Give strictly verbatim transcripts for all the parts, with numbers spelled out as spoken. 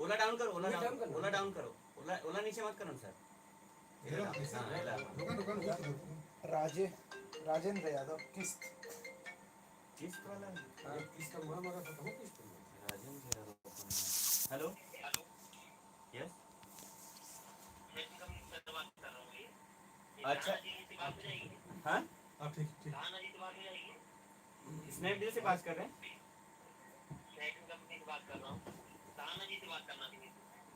ओला डाउन करो, ओला डाउन करो, ओला नीचे मत करो ना सर। राजे-, राजेंद्र यादव, किस्त। किस्त वाला है? हाँ, किस्त का मामला था, तो किस्त का। राजेंद्र यादव कौन है? हेलो? यस? अच्छा। हाँ? हाँ, ठीक, ठीक। स्नैपडील से बात कर रहे हैं?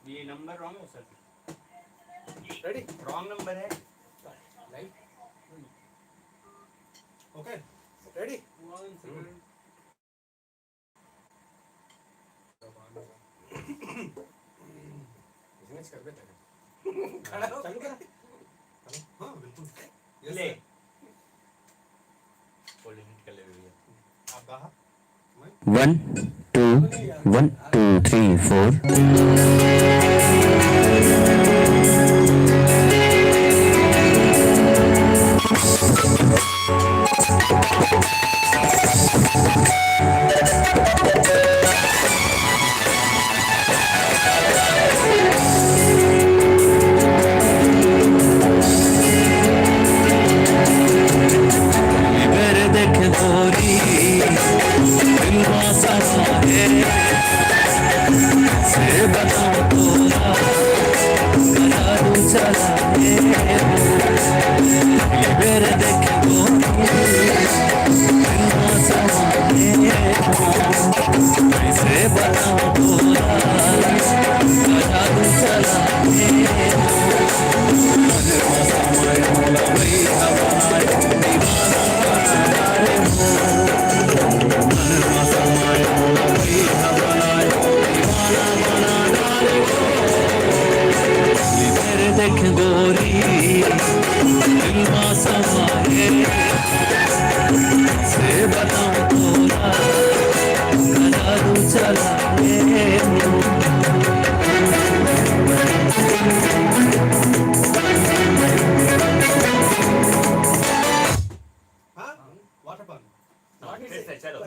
ये नंबर रॉन्ग है सर। रेडी? रॉन्ग नंबर है। लाइव। ओके, रेडी? बिजनेस कर बेटा। खड़ा हो। चालू करा। हेलो? हाँ, बिल्कुल। यस, ले। सर। कोल्ड ड्रिंक कर ले भैया। आप कहा? One, two, one, two, three, four. हाँ? Water park. हाँ, फिर से, चलो।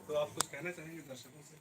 तो आप कुछ कहना चाहेंगे दर्शकों से?